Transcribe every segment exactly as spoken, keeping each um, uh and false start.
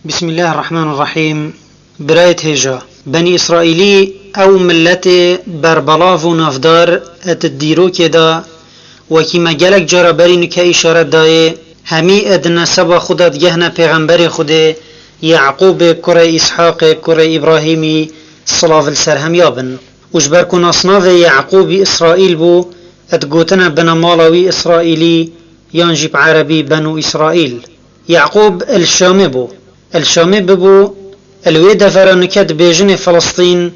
Bismillahirrahmanirrahîm. Birayê hêja, Benî Îsraîlî ew miletê berbelav û navdar et di dîrokê de, wekî me gelek cara berî nike îşaret dayê, hemî et di neseba xwe de digehne pêxemberê Xwedê, Yaqûbê kurê Îshaqê kurê Îbrahîmî, silav li ser hemiya bin. Û ji ber ku nasnavê Yaqûbî Îsraîl bû, et gotine binemala wî Îsraîlî, yan jî bi erebî Benû Îsraîl. Yaqûb li Şamê bû. Li Şamê bibû, li wê devera nike dibêjinê Filistîn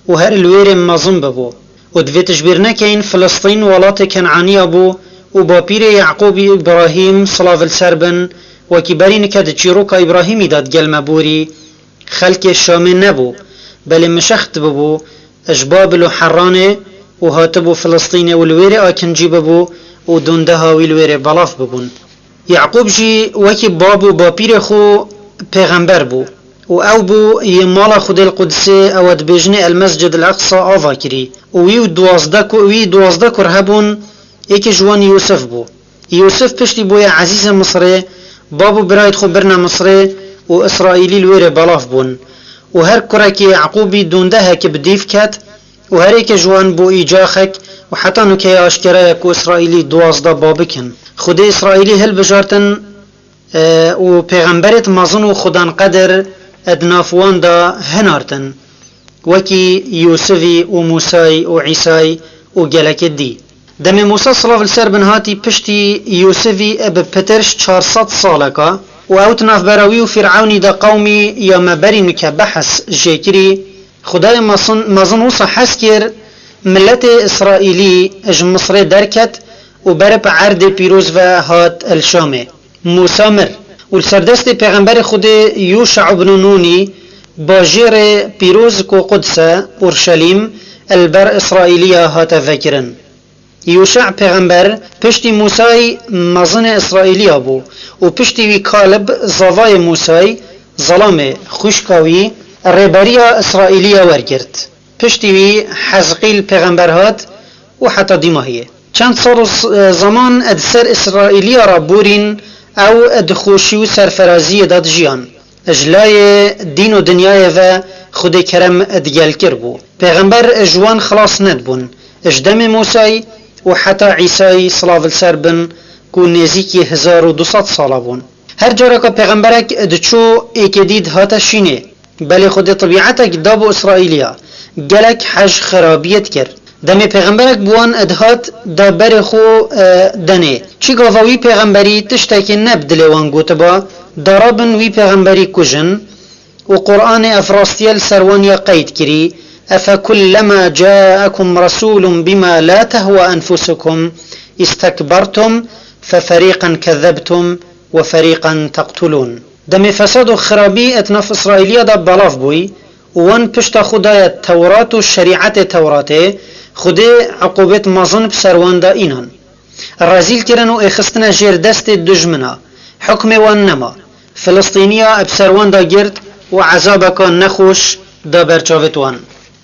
û her li wêrê mezin bibû. Û divê tu ji bîr nekeyin Filistîn welatê Kenaniya bû û bapîrê Yaqûbî Îbrahîm, silav li ser bin, wekî berî nike di çîroka Îbrahîmî de digel me borî, xelkê Şamê nebû, belê mişext bibû, ji Babil û Heranê û hatibû Filistînê û li wêrê akincî bibû û dondeha wî li wêrê belav bibûn. Yaqûb jî wekî bab û bapîrê xwe pêxember bû û ew bû yê mala Xwedê li Qudsê, ew e dibêjinê El Mescid El Eqsa, ava kirî û wî û duwazdeh ku-, wî duwazdeh kur hebûn, êkê ji wan Yûsif bû. Yûsif piştî bûye ezîzê Misirê, bab û birayê xwe birine Misirê û Îsraîlî li wêrê belav bûn. Û her kurekî Yaqûbî dondehekî bi dîv ket û her êkê ji wan bû îcaxek û heta nûkeyê aşkera ye ku Îsraîlî duwazdeh babik in. Xwedê Îsraîlî hilbijartin, e, û pêxemberêt mezin û xudanqedir di nav wan de hinartin, wekî Yûsivî û Mûsayî û Îsayî û gelekê dî. Demê Mûsa, silav li ser bin, hatî piştî Yûsivî bi pitir ji çar sed saleka û ew di navbera wî û Fîr'ewnî de qewmî ya me berî nûke behs jê kirî, Xwedayê mezin, mezin wisa hez kir, miletê Îsraîlî ji Misirê derket û ber bi erdê pîroz ve hat El Şamê. Mûsa mir û li ser destê pêxemberê Xwedê Yûşa ibn Nûnî bajêrê pîroz ku Quds e, Urşelîm, li ber Îsraîliya hate vekirin. Yûşa pêxember piştî Mûsayî mezinê Îsraîliya bû û piştî wî Kalib zavayê Mûsayî, zelamê xwişka wî, rêberiya Îsraîliya wergirt. Piştî wî Hezqîl pêxember hat û heta dîmahiyê. Çend sal û s-, e, zeman di ser Îsraîliya re borîn, ew di xweşî û serferaziyê de dijiyan. Ji layê dîn û dinyayê ve Xwedê kerem digel kiribû. Pêxember ji wan xilas nedibûn. Ji demê Mûsayî û heta Îsayî, silav li ser bin, ku nêzîkî hezar û du sed sala bûn. Her careka pêxemberek diçû, êkê dî dihate şînê. Belê Xwedê tebîetek dabû Îsraîliya. Gelek hej xirabiyê dikir. Demê pêxemberek bi wan dihat da berê xwe, e, denê. Çi gava wî pêxemberî tiştekê ne bi dilê wan gotiba, da rabin wî pêxemberî kujin û Qur'anê ev rastiye li ser wan ya qeyd kirî, "Efekullema ca'ekum rasulun bima la tehwa enfusukum istekbertum fe feriqen kezebtum ve feriqen teqtulun." Demê fesad û xirabî et nav Îsraîliya de belav bûyî û wan pişta xwe daye Tewrat û şerîetê Tewratê, Xwedê eqûbêt mezin bi ser wan de înan. Rezîl kirin û êxistine jêr destê dijmina. Hukmê wan nema. Filistîniya bi ser wan de girt û ezabeka nexweş da ber çavêt wan.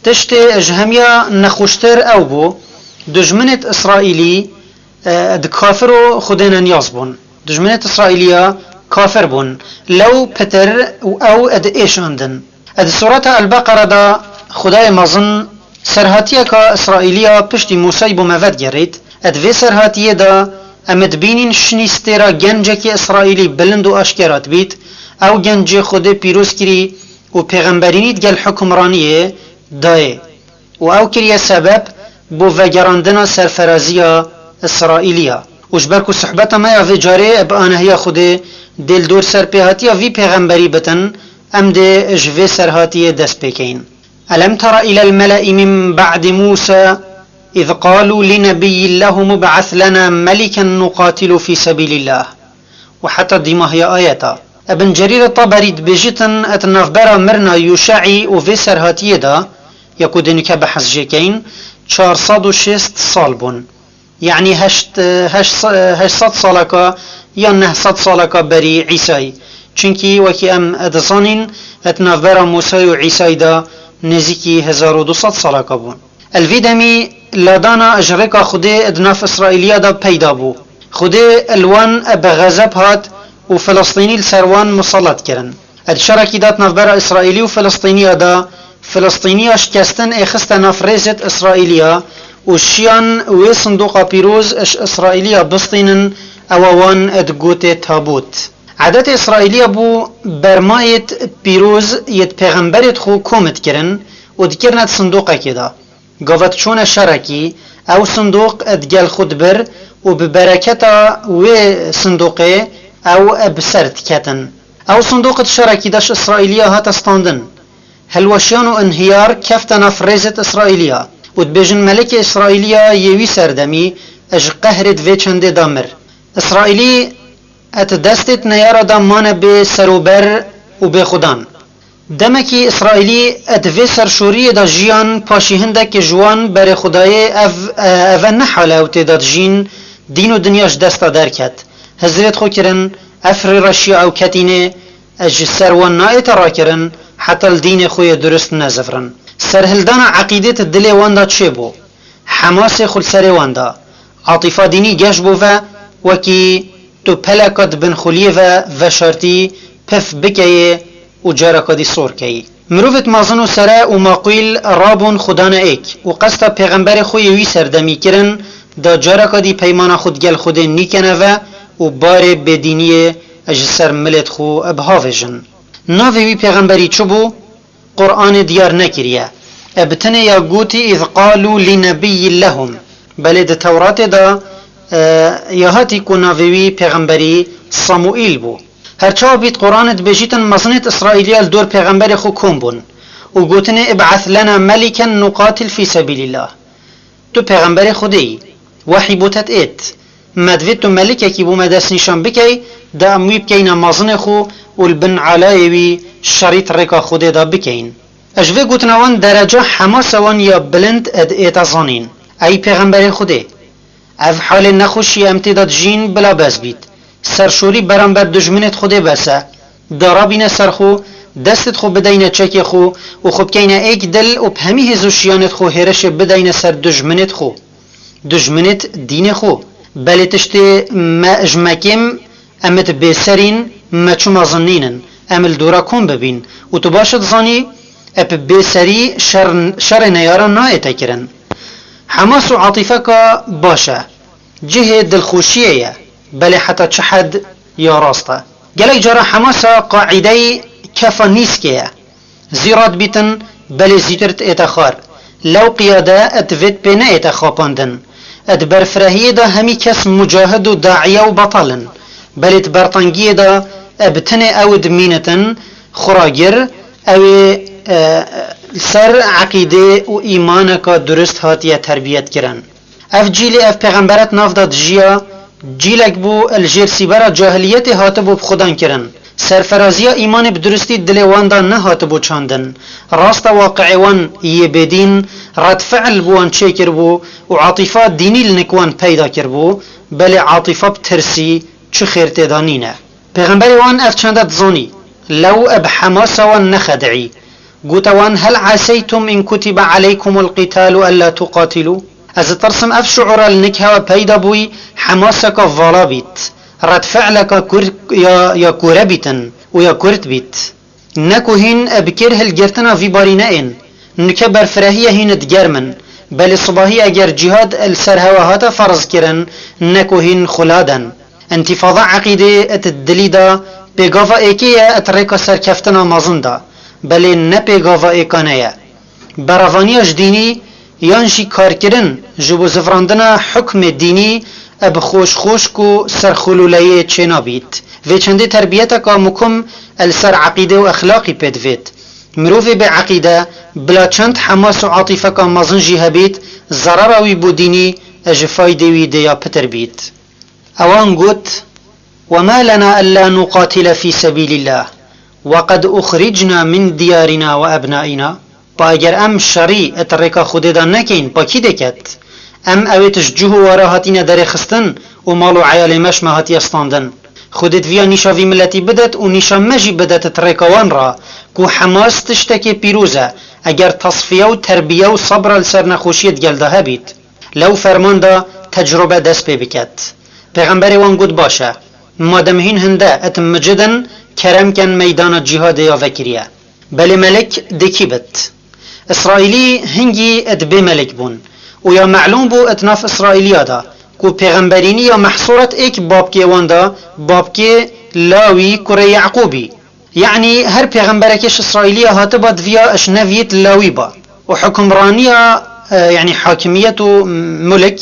Tiştê ji hemiya nexweştir ew bû, dijminêt Îsraîlî, e, di kafir û Xwedê ne niyaz bûn. Dijminêt Îsraîliya kafir bûn. Lew pitir û ew di êşandin. Di Sureta El-Beqere de Xwedayê mezin serhatiyeka Îsraîliya piştî Mûsayî bo me vedigerît. Di vê serhatiyê de em dibînîn şinî stêra gencekî Îsraîlî bilind û aşkera dibît. Ew gencê Xwedê pîroz kirî û pêxemberînî digel hukimraniyê dayê. Û ew kiriye sebeb bo vegerandina serferaziya Îsraîliya. Û ji ber ku sohbeta me ya vê carê bi anahiya Xwedê dê li dor serpêhatiya vî pêxemberî bitin, em dê ji vê serhatiyê dest pê keyin. ألم تر إلى الملأ من بعد موسى إذ قالوا لنبي لهم ابعث لنا ملكا نقاتل في سبيل الله. Û heta dîmahiya ayeta. Ibn Cerîr Teberî dibêjitin, et navbera mirina Yûşeî û vê serhatiyê de, ya ku dê nûke behs jê keyin, çar sed û şêst sal bûn. Yanî heşt, heşt, heşt sed saleka yan neh sed saleka berî Îsayî. Çunkî wekî em dizanîn, et navbera Mûsayî û Îsayî de nêzîkî hezar û du sed saleka bûn. Li vî demî ladana ji rêka Xwedê di nav Îsraîliya de peyda bû. Xwedê li wan bi xezeb hat û Filistînî li ser wan miselet kirin. Di şerekî de di navbera Îsraîlî û Filistîniya de, Filistîniya şikestin ê xiste nav rêzêd Îsraîliya û şiyan wê sindoqa pîroz ji Îsraîliya bistînin, ewa wan digotê tabût. Edetê Îsraîliya bû bermayêd pîroz yêd pêxemberêd xwe kom dikirin û dikirine di sindoqekê de. Gava diçûne şerekî, ew sindoq digel xwe dibir û bi bereketa wê sindoqê ew bi ser diketin. Ew sindoq di şerekî de ji Îsraîliya hate standin. Hilweşiyan û inhiyar kefte nav rêzêd Îsraîliya û dibêjin, Melikê Îsraîliya yê wî serdemî ji qehrê di vê çendê de mir. Îsraîlî et destêd neyara de mane bê serober û bêxudan. Demekî Îsraîlî et vê serşoriyê de jiyan, paşî hindek ji wan berê Xwedayê ev, eve ne hale ew tê de dijîn, dîn û dinya ji dest de derket. Hizirêd xwe kirin, ev rêreşiya ew ketînê, ez ji ser wan naête rakirin, heta li dînê xwe yê durist nezivrin. Serhildana eqîdê di dilê wan de çêbû. Hemasê xwe li serê wan da. Atîfa dînî geş bû ve, wekî tu peleka di bin xuliyê ve veşartî pif bikeyê û careka dî sor keyî. Mirovêd mezin û sere û maqûl rabûn xwe dane êk û qesta pêxemberê xwe yê wî serdemî kirin, da careka dî peymana xwe digel Xwedê nîkene ve û barê bêdîniyê ji ser milêd xwe bihavêjin. Navê wî pêxemberî çi bû? Quranê diyar nekiriye. E bi tenê ya gotî, "Îz qalû li nebiyyin lehum." Belê di Tewratê de, e, ya hatî ku navê wî pêxemberî Samuîl bû. Her çawa bît Quranê dibêjîtin mezinêd Îsraîliya li dor pêxemberê xwe kom bûn û gotinê, "Ib'ath lena meliken nuqatil fî sebîlillah." Tu pêxemberê Xwedê yî. Wehî bo te diêt. Me divê tu melikekî bo me destnîşan bikey, da em wî bikeyne mezinê xwe û li bin alayê wî şerî di rêka Xwedê de bikeyin. Ez ji vê gotina wan dereca hemasa wan ya bilind diête zanîn. Ey pêxemberê Xwedê, ev halê nexweşiyê em tê de dijîn bila bes bît. Serşorî beramber dijminêd Xwedê bes e. Da rabîne ser xwe, destêd xwe bideyne çekê xwe û xwe bikeyne êk dil û bi hemî hêz û şiyanêd xwe hêrişê bideyne ser dijminêd xwe. Dijminêd dînê xwe. Belê tiştê me ji me kêm, em id bêserîn, me çima zin nînin, em li dora kom bibîn û tu baş dizanî, ep bêserî şer, şerê neyaran nayête kirin. Hemas û Atîfeka baş e. Cihê dilxweşiyê ye, belê heta çi hed ya rast e. Gelek cara Hemasa qaîdeyî kefa nîskê ye. Zî radibîtin, belê zîtir diête xar. Lew qiyade divêt pê neête xapandin. Di berfirehiyê de hemî kes mucahid û daîye û betal in. Belê di bertengiyê de bi tenê ew dimînitin, xuragir, ew ê, e, li ser eqîdê û îmaneka durist hatiye terbiyet kirin. Ev cîlê ev pêxemberat nav de dijiya, cîlek bû li jêr sîbera cahiliyetê hatibû bi xudan kirin. Serferaziya îmanê bi duristî dilê wan de nehatibû çandin. Rasta waqiê wan yê bêdîn, redfi'l bi wan çêkiribû û atîfa dînî li nik wan peyda kiribû, belê atîfa bi tirsî çi xêr tê de nîne. Pêxemberê wan ev çende dizanî, lew bi hemasa wan nexedî. Gote wan, "Hel aseytum in kutibe aleykumul qitalu ella tuqatilu?" Ez ditirsim ev şiûra li nik hewe peyda bûyî hemaseka vala bît, redfi'leka kur ya, ya kûre bîtin û ya kurt bît. Ne ku hîn bi kêr hilgirtina vî barî neên. Nike berfirehiyê hîn digermin. Belê sibahî eger cîhad li ser hewe hate ferz kirin, ne ku hîn xuladen. Întîfada eqîdê di dilî de pêgava êkê ye di rêka serkeftina mezin de, belê ne pêgava êkane ye. Berevaniya ji dînî yan jî karkirin ji bo zivrandina hukmê dînî bi xweşxweşk û serxulûleyê çênabît. Vê çendê terbiyeteka mukim li ser eqîde û exlaqî pê divêt. Mirovê bê eqîde bila çend hemas û atîfeka mezin jî hebît, zerara wî bo dînî ji faydê wî dê ya pitir bît. Ewan got, "Wema lena ella nuqatile fî sebîlillah we qed uxricna min diyarina we ebnaina." Pa eger em şerî di rêka Xwedê de nekeyn, pa kî dê ket? Em ewêt ji cih û wara hatîne derêxistin û mal û eyalê me ji me hatiye standin. Xwedê diviya nîşa vî miletî bidet û nîşa me jî bidet di rêka wan re, ku Hemas tiştekê pîroz e, eger tesfiye û terbiye û sebra li ser nexweşiyê di gel de hebît. Lew ferman da tecrube dest pê biket. Pêxemberê wan got, "Baş e. Madem hîn hinde et micid in, kerem ken meydana cîhadê ya vekiriye. Belê melik dê kî bit? Îsraîlî hingî di bê melik bûn û ya melûm bû di nav Îsraîliya de ku pêxemberînî ya mehsûret êk babkê wan de, babkê Lawî kurê Yeqûbî. Yanî her pêxemberekê ji Îsraîliya hatiba diviya ji neviyêt Lawî ba. Û hukimraniya, e, yanî hakimiyet û mulk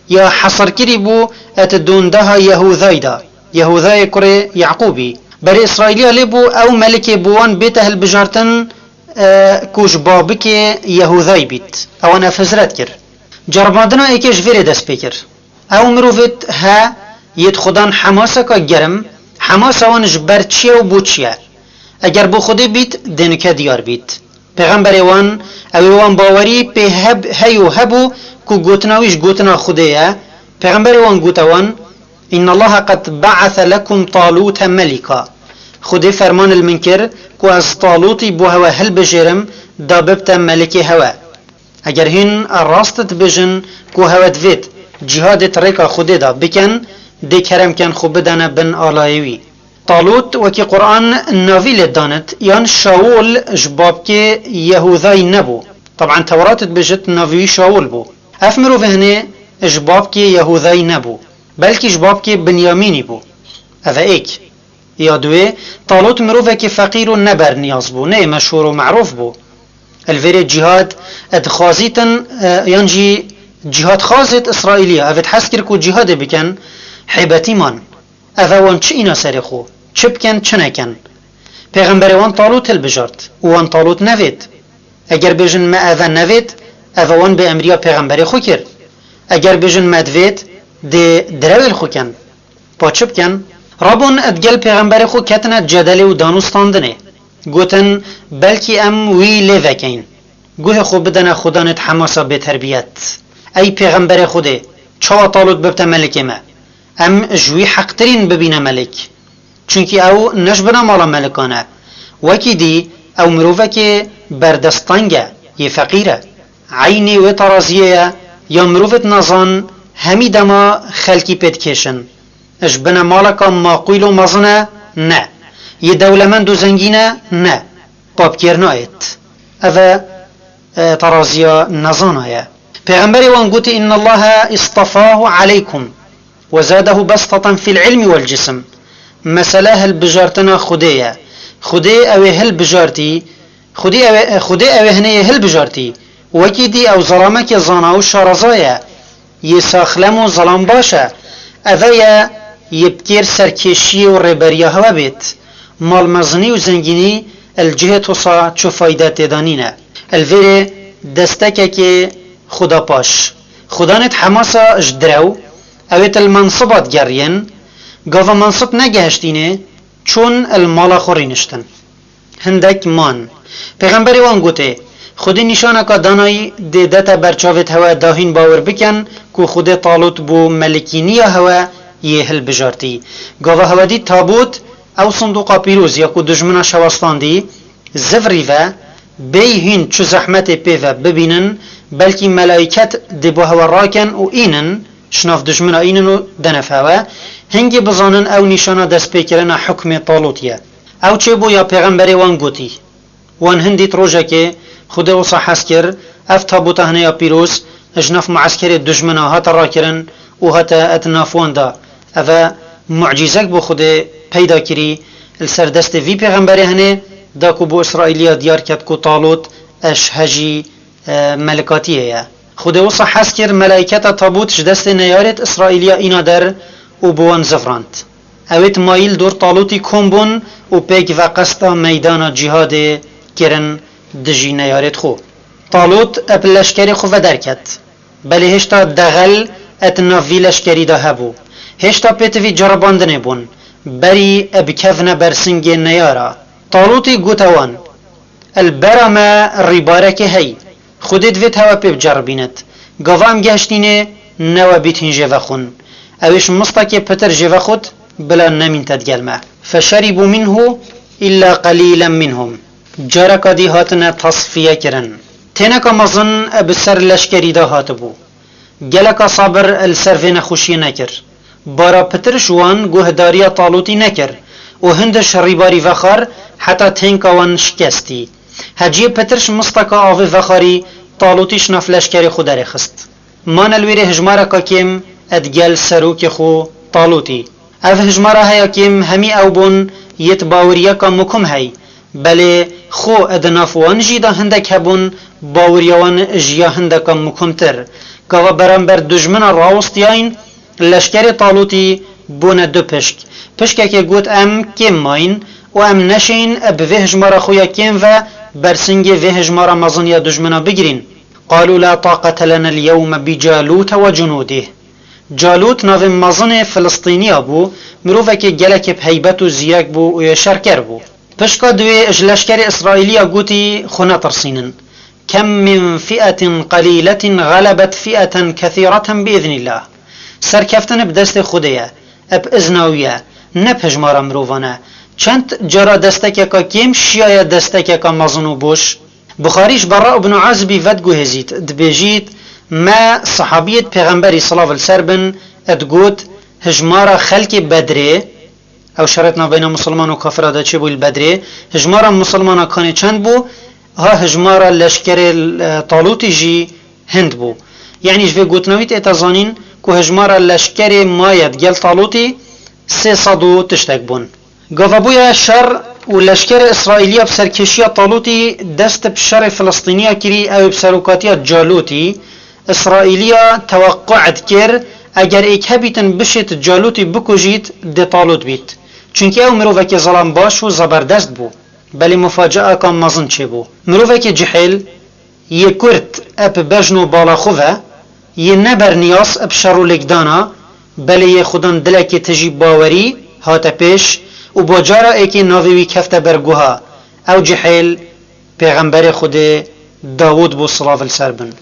ya hesirkirî bû et dondeha Yehûdayî de. Yehûdayê kurê Yeqûbî. Berê Îsraîliya lê bû ew melikê bo wan bête hilbijartin, e, ku ji babikê Yehûdayî bît. Ewan ev hizret kir. Ceribandina êkê ji vê rê dest pê kir. Ew mirovêt he yêt xudan hemaseka germ, hemasa wan ji ber çi ye û bo çi ye? Eger bo Xwedê bît, dê nike diyar bît. Pêxemberê wan, ew ê wan bawerî pê heb-, hey û hebû ku gotina wî ji gotina Xwedê ye. Pêxemberê wan gote wan, "Innallaha qed be'ese lekum Talûte melîka." Xwedê ferman li min kir ku ez Talûtî bo hewe hilbijêrim, da bibte melikê hewe. Eger hîn rast dibêjin ku hewe divêt cîhadê di rêka Xwedê de bikin, dê kerem ken xwe bidene bin alayê wî. Talût wekî Quran navî lê danit, yan Şawûl ji babkê Yehûdayî nebû. Teban Tewrat dibêjit navê wî Şawûl bû. Ev mirovê hinê ji babkê Yehûdayî nebû, belkî ji babkê Binyamînî bû. Ev e êk. Ya duwê, Talût mirovekî feqîr û neberniyaz bû, neyê meşhûr û merûf bû. Li vêrê cîhad dixwazîtin, e, yan jî cîhadxwazêt Îsraîliya, ev ê hez kir ku cîhadê bikin, hêbetî man. Ev e wan çi îna serê xwe? Çi bikin, çi nekin? Pêxemberê wan Talût hilbijart û wan Talût nevêt. Eger bêjin me ev e nevêt, ev e wan bêemriya pêxemberê xwe kir. Eger bêjin me divêt, dê direwê li xwe kin. Pa çi bikin? Rabûn digel pêxemberê xwe ketine cedelê û danûstandinê. Gotin, "Belkî em wî lê vekeyin. Guhê xwe bidene xudanêt Hemasa bêterbiyet." Ey pêxemberê Xwedê, çawa Talût bibte melikê me? Em ji wî heqtirîn bibîne melik. Çunkî ew ne ji binamala melikan e. Wekî dî ew mirovekê berdesteng e, yê feqîr e. Eynê wê teraziyê ye, ya mirovêt nezan hemî dema xelkî pê dikêşin. Ji binemaleka maqûl û mezin e? Ne. Yê dewlemend û zengîn e? Ne. Papkêr nayêt. Ev e, e, teraziya nezana ye. Pêxemberê wan gotî, "Innallaha istafahu aleykum we zadehu bastatan fil ilmi wel cism." Mesele hilbijartina Xwedê ye. Xwedê ew ê hilbijartî, Xwedê ew ê, Xwedê ew ê hinê yê hilbijartî. Wekî dî ew zelamekê zana û şareza ye. Yê saxlem û zelam baş e. Eve ye yê bi kêr serkêşiyê û rêberiya hewe bêt. Malmezinî û zengînî li cihê tosa çi fayde tê de nîne. Li vêrê destekekê xudapaş. Xudanêt Hemasa ji direw, ew êt li mensiba digeriyên, gava mensib negehiştînê, çûn li mala xwe rîniştin. Hindek man. Pêxemberê wan gotê, Xwedê nîşaneka danayî dê dete ber çavêt hewe da hîn bawer bikin ku Xwedê Talût bû melikîniya hewe yê hilbijartî. Gava hewe dît tabût, ew sindoqa pîroz ya ku dijmina şewestandî, zivirî ve, bêyî hîn çi zehmetê pê ve bibînin, belkî melayket dê bo hewe rakin û înin, ji nav dijmina înin û denef hewe, hingî bizanin ew nîşana destpêkirina hukmê Talût ye. Ew çêbû ya pêxemberê wan gotî. Wan hin dît rojekê Xwedê wisa hez kir, ev tabûta hinê ya pîroz ji nav mueskerê dijmina hate rakirin û hate et nav wan de. Ev e mucîzek bo Xwedê peyda kirî li ser destê vî pêxemberê hinê, da ku bo Îsraîliya diyar ket ku Talût eş hejî e, melikatiyê ye. Xwedê wisa hez kir, melayketa tabût ji destê neyarêt Îsraîliya îna der û bi wan zivrand. Ewêt mayîl dor Talûtî kom bûn û pêk ve qesta meydana cîhadê kirin dijî neyarêt xwe. Talût bi leşkerê xwe ve derket. Belê hêşta dexel et nav vî leşkerî de hebû. Hêşta pêtivî ceribandinê bûn. Berî bikevine ber singê neyara. Talûtî gote wan, Li bera me rîbarekê hey. Xwedê divêt hewe pê biceribînit. Gava em gehiştînê, ne we bît hîn jê vexwin. Ew ê ji mistekê pitir jê vexwit, bila nemînte digel me. Feşeribû minhu illa qelîlen minhum. Careka dî hatine tasfiye kirin. Têneka mezin bi ser leşkerî de hatibû. Geleka sabir li ser vê nexweşiyê nekir. Bara pitir ji wan guhdariya Talûtî nekir û hindiş rîbarî vexar heta tênka wan şikestî. Heciyê pitir ji misteka avê vexarî, Talûtî ji nav leşkerê xwe derêxist. Mane li wêrê hijmareka kêm ed gel serokê xwe Talûtî. Ev hijmara heya kêm hemî ew bûn yêt bawiriyeka mukim hey, belê xwe ed nav wan jî de hindek hebûn bawiriya wan ji ya hindeka mukumtir. Gava beramber dijmina rawistiyayîn, leşkerê Talûtî bûne du pişk. Pişkekê got, em kêm mayîn û em neşeyîn bi vê hijmara xwe ya kêm ve bersingê vê hijmara mezin ya dijmina bigirîn. قالوا لا طاقة لنا اليوم بجالوت وجنوده. Calût navê mezinê Filistîniya bû, mirovekê gelekê bi heybet û zîrek bû û yê şerker bû. Pişka divê ji leşkerê Îsraîliya gotî, xwe netirsînin. كم من فئة قليلة غلبت فئة كثيرة بإذن الله. Serkeftin bi destê Xwedê ye, bi izna wî ye, ne bi hijmara mirovan e. Çend cara destekeka kêm şiyaye destekeka mezin û boş. Buxarî ji Bera ibn Azibî vediguhêzît, dibêjît, me sehabiyêt Pêxemberî, silav li ser bin, digot, hijmara xelkê Bedrê, ew şerêt navbeyna misilman û kafira de çêbû li Bedrê, hijmara misilmana kanê çend bû, ha hijmara leşkerê, e, Talûtî jî hind bû. Yanî ji vê gotina wî tête zanîn ku hijmara leşkerê maye digel Talûtî sê sed û tiştek bûn. Gava bûye şer û leşkerê Îsraîliya bi serkêşiya Talûtî dest bi şerê Filistîniya kirî, ew ê bi serokatiya Calûtî. Îsraîliya teweqû dikir, eger êk hebîtin bişêt Calûtî bikujît, dê Talût bît. Çunkî ew mirovekê zilam baş û zeberdest bû. Belê mufaceaka mezin çêbû. Mirovekê cihêl, yê kurt eb bejn û bala xwe ve, yê neberniyas eb şer û lêkdana, belê yê xudan dilekê tijî bawerî hate pêş û bo cara êkê navê wî kefte ber guha. Ew cihêl pêxemberê Xwedê Dawûd bû, silav li ser bin.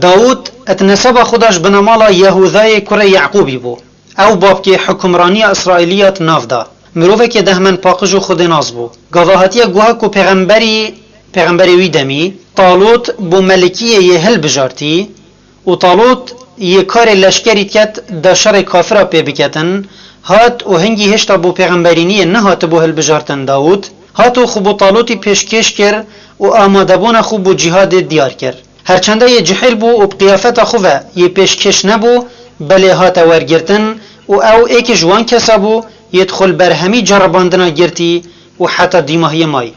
Dawûd et neseba xwe da ji binemala Yehûdayê kurê Yeqûbî bû. Ew babkê hukimraniya Îsraîliya di nav da. Mirovekê dehmend paqij û xwedênas bû. Gava hatiye guha ku pêxemberî, pêxemberê wî demî, Talût bo melikiyê yê hilbijartî û Talût yê karê leşkerî diket da şerê kafira pê biketin, hat û hingî hêşta bo pêxemberîniyê nehatibo hilbijartin Dawûd, hat û xwe bo Talûtî pêşkêş kir û amadebûna xwe bo cîhadê diyar kir. Herçende yê cihêl bû û bi qiyafeta xwe ve yê pêşkêş nebû, belê hate wergirtin û ew êk ji wan kesa bû yêt xwe li ber hemî ceribandina girtî û heta dîmahiyê may.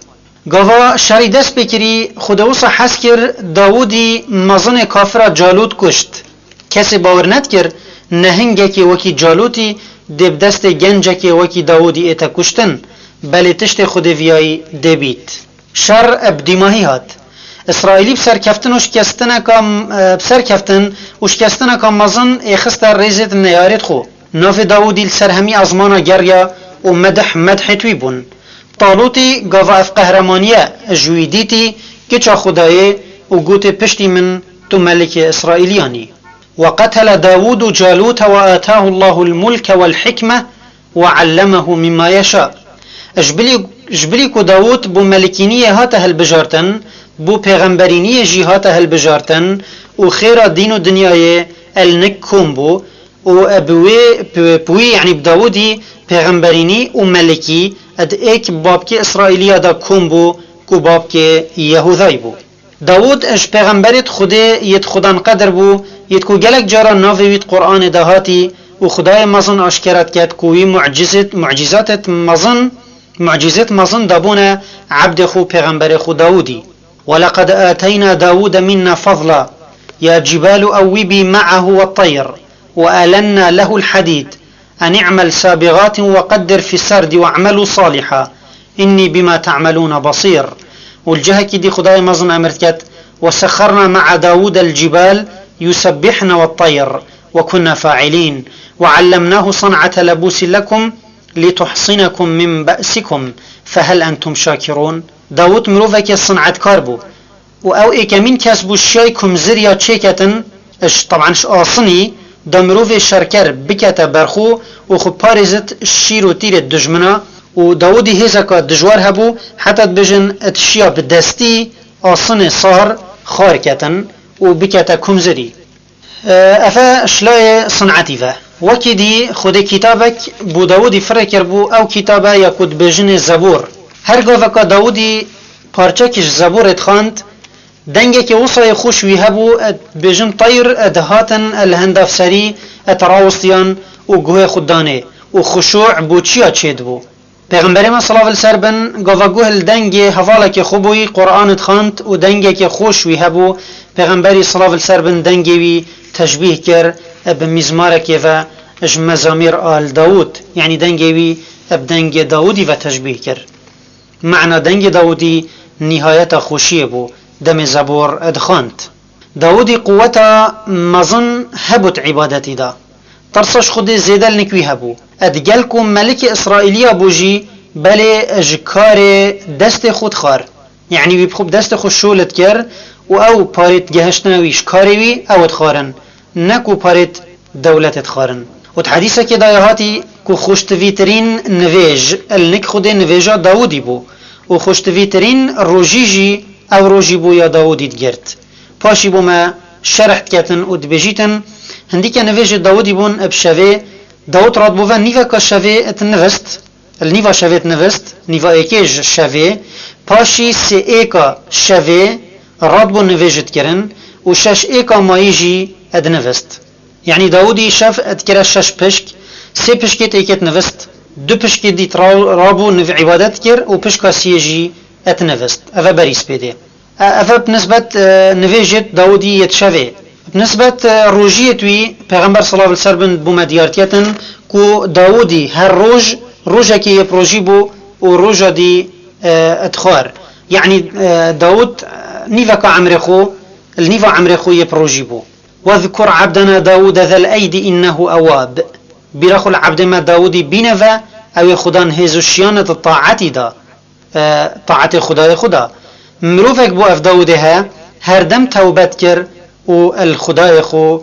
Gava şerî dest pê kirî, Xwedê wisa hez kir, Dawûdî mezinê kafira Calût kuşt. Kesê bawer nedikir, nehingekê wekî Calûtî dê bi destê gencekê wekî Dawûdî ête kuştin, belê tiştê Xwedê viyayî dê bît. Şer bi dîmahî hat. Îsraîlî bi serkeftin û şikestineka, e, bi serkeftin û şikestineka mezin ê xiste rêzê di neyarêt xwe. Navê Dawûdî li ser hemî ezmana geriya û medih medhêt wî bûn. Talûtî gava ev qehremanî ye ji wî dîtî, kiça Xwedayê û gotê, piştî min tu melikê Îsraîliyan î. وقتل داود جالوت وآتاه الله الملك والحكمة وعلمه مما يشاء. Ji bilî, ji bilî ku Dawûd bo melikîniyê hate hilbijartin, bo pêxemberîniyê jî hate hilbijartin û xêra dîn û dinyayê el nik kom bû û bi wê, bi, bi wî, yanî bi Dawûdî pêxemberînî û melikî ed êk babkê Îsraîliya de kom bû ku babkê Yehûdayî bû. Dawûd ji pêxemberêt Xwedê yêt xudan qedir bû, yêt ku gelek cara navê wî di Quranê de hatî û Xwedayê mezin aşkera diket ku wî mucizêt, mucizatêt mezin, mucizêt mezin dabûne ebdê xwe pêxemberê xwe Dawûdî. ولقد آتينا داود منا فضلا يا جبال أوبي معه والطير وألنا له الحديد أن اعمل سابغات وقدر في السرد واعملوا صالحا إني بما تعملون بصير. Û li cihekî dî Xwedayê mezin emir diket, وسخرنا مع داود الجبال يسبحن والطير وكنا فاعلين وعلمناه صنعة لبوس لكم لتحصنكم من بأسكم فهل أنتم شاكرون. Dawûd mirovekê sinetkar bû. Û ew êkemîn kes bû şiyay ku miziriya çêketin, ji, teban ji asinî, da mirovê şerker bikete ber xwe û xwe parêzit şîr û tîrê dijmina û Dawûdî hêzeka dijwar hebû, heta dibêjin, di şiya bi destî asinê sar xar ketin û bikete ku mizirî. E, ev e şilayê sinetî ve. Wekî dî Xwedê kitabek bo Dawûdî firê kiribû, ew kitabe ya ku dibêjinê Zebûr. Her gaveka Dawûdî parçekî ji Zebûrê dixwend, dengekê wisa yê xweş wî hebû, dibêjin teyr dihatin li henda serî, dirawestiyan û guhê xwe danê û xuşû bo çiya çêdibû. Pêxemberê me silav li ser bin, gava guh li dengê hevalekê xwe bûyî, Quran dixwend û dengekê xweş wî hebû, Pêxemberî silav li ser bin dengê wî teşbîh kir bi mîzmarekê ve ji mezamîr al Dawûd, yanî dengê wî bi dengê Dawûdî ve teşbîh kir. Mana dengê Dawûdî nîhayeta xweşiyê bû, demê Zebûr dixwend. Dawûdî quweta mezin hebû di îbadetî de. Tirsa ji Xwedê zêde li nik wî hebû. Digel ku melikê Îsraîliya bû jî, belê ji karê destê xwe dixwar. Yanî wî bi xwe, bi destê xwe şûl dikir û ew parê digihiştine wî ji karê wî, ew dixwarin. Ne ku parê dewletê dixwarin. Û di hedîsekê de ya hatî ku xweştivîtirîn nivêj, li nik Xwedê nivêja Dawûdî bû û xweştivîtirîn rojî jî ew rojî bû ya Dawûdî digirt. Paşî bo me şerh diketin û dibêjîtin, hindîke nivêjê Dawûdî bûn bi şevê, Dawûd radibû ve nîveka şevê dinivist, li nîva şevê dinivist, nîva êkê ji şevê, paşî sê êka şevê radibû nivêj dikirin û şeş êka mayî jî dinivist. Yanî Dawûdî şev dikire şeş pişk, sê pişkê êkê dinivist, du pişkê dî ra-, rabû niv îbadet dikir û pişka siyê jî dinivist. Ev e berî spêdê. E, ev e bi nisbet, e, nivêjê Dawûdî yê şevê. Bi nisbet, e, rojiyê wî, Pêxember silav li ser bin bo me diyar diketin ku Dawûdî her roj, rojekê yê bi rojî bû û roja dî, e, dixwar. Yanî, e, Dawûd, e, nîveka emrê xwe, li nîva emrê xwe yê bi rojî bû. وَاذْكُرْ عَبْدَنَا دَاوُودَ ذَا الْأَيْدِ إِنَّهُ أَوَّابٌ. Bîra xwe li ebdê me Dawûdî bîne ve, ew ê Xudan hêz û şiyan e di taetî de, e, taetê Xudayê xwe de. Mirovek bû ev Dawûdê he, her dem tewbe dikir û li Xudayê xwe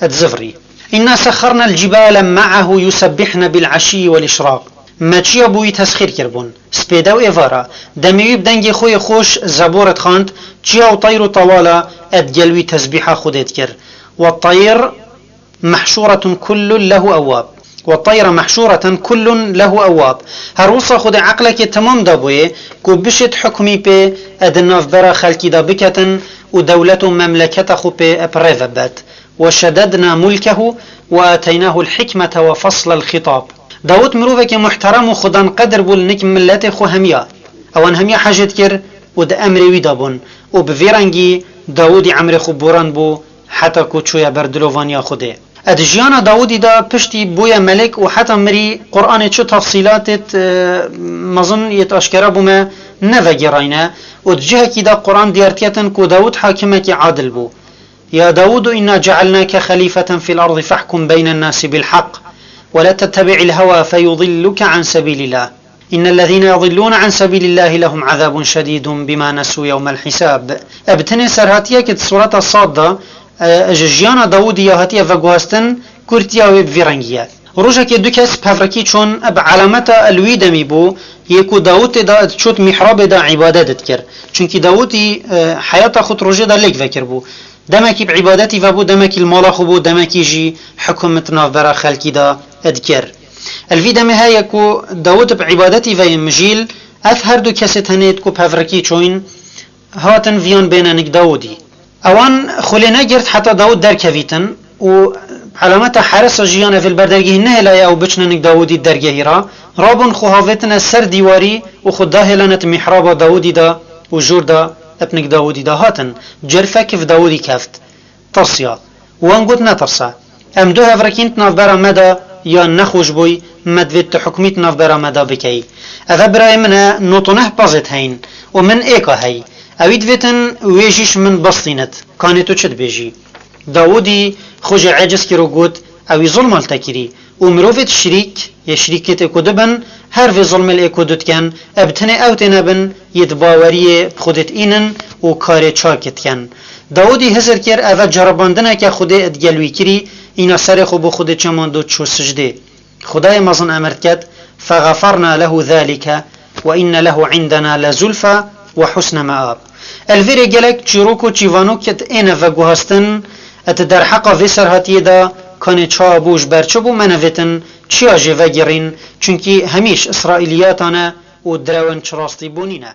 dizivirî. إِنَّا سَخَّرْنَا الْجِبَالَ مَعَهُ يُسَبِّحْنَ بِالْعَشِيِّ وَالْإِشْرَاقِ. Me çiya bo wî tesxîr kiribûn. Spêde û êvara, demê wî bi dengê xwe yê xweş Zebûr dixwend, çiya û teyr û tewala digel wî tesbîha Xwedê dikir. وَالطَّيْرَ مَحْشُورَةٌ كُلٌّ لَهُ أَوَّابٌ. وَالطَّيْرَ مَحْشُورَةً كُلٌّ لَهُ أَوَّابٌ. Her wisa Xwedê eqlekê temam dabûyê ku bişêt hukmî pê di navbera xelkî de biketin û dewlet û memleketa xwe pê bi rê ve bet. وَشَدَدْنَا مُلْكَهُ وَآتَيْنَاهُ الْحِكْمَةَ وَفَصْلَ الْخِطَابِ. Dawûd mirovekî muhterem û xudanqedir bû li nik miletê xwe hemiya. Ewan hemiya hej dikir û di emrê wî de bûn û bi vî rengî Dawûdî emrê xwe boran bû heta ku çûye ber dilovaniya Xwedê. E, di jiyana Dawûdî de piştî bûye melik û heta mirî Quranê çi tefsîlatêt, e, mezin yêt aşkera bo me nevegêrayne û di cihekî de Quran diyar diketin ku Dawûd hakimekî adil bû. يَا دَاوُودُ إِنَّا جَعَلْنَاكَ خَلِيفَةً فِي الْأَرْضِ فَاحْكُم بَيْنَ النَّاسِ بِالْحَقِّ وَلَا تَتَّبِعِ الْهَوَىٰ فَيُضِلُّكَ عَن سَبِيلِ اللَّهِ إِنَّ الَّذِينَ يَضِلُّونَ عَن سَبِيلِ اللَّهِ لَهُمْ عَذَابٌ شَدِيدٌ بِمَا نَسُوا يَوْمَ الْحِسَابِ. E, bi tenê serhatiyekê di Sureta Sad de, e, ji jiyana Dawûdî ya hatiye veguhastin, kurtiya wê bi vî rengî ye. Rojekê du kes pevrekî çûn, bi elameta li wî demî bû, yê ku Dawûd tê de diçût mîhrabê de îbadet dikir. Çunkî Dawûdî, e, heyata xwe di rojê de lêk vekiribû. Demekî bi îbadetî ve bû, demekî li mala xwe bû, demekî jî hukm di navbera xelkî de dikir. Li vî demê heye ku Dawûd bi îbadetî ve yê mijîl, ev her du kesê tenê ku pevrekî çûyîn, hatin viyan bêne nik Dawûdî. Ewan xwe lê negirt heta Dawûd derkevîtin û elameta heresa jî yan ev li ber dergehî nehêlaye ew biçine nik Dawûdî dergehî re, rabûn xwe havêtine ser dîwarî û xwe dahêlane di mîhraba Dawûdî de û jûr de bi nik Dawûdî de hatin. Cerfek bi Dawûdî keft. Tirsiya. Wan got, netirse. Em du hevrekîn di navbera me de ya nexweş bûy, me divêt tu hukmî di navbera me de bikeyî. Eve birayê min e, nod û neh pezêt heyin û min êka hey. Ewî divêtin wê jî ji min bistînit. Kanê tu çi dibêjî? Dawûdî xwe jê eciz kir û got, ewî zulma li te kirî. Û mirovêt şirîk, yê şirîkêt ê ku du bin, her vê zulmê li ê ku du diken, e bi tenê ew têne bin, yê di baweriyê bi Xwedêt înin û karê çak diken. Dawûdî hizir kir, eve ceribandineke Xwedê digel wî kirî, îna serê xwe bo Xwedê çemand û çû sicdê. Xwedayê mezin emir diket, فَغَفَرْنَا لَهُ ذَٰلِكَ وَإِنَّ لَهُ عِندَنَا لَزُلْفَىٰ وَحُسْنَ مَآبٍ. Li vêrê gelek çîrok û çîvanokêt êne veguhastin, di derheqa vê serhatiyê de Xanê çawa bû, ji ber çi bû, me nevêtin çiya jê vegirîn, çunkî hemîş îsraîliyatan e û direwên çi rastî bû nîne.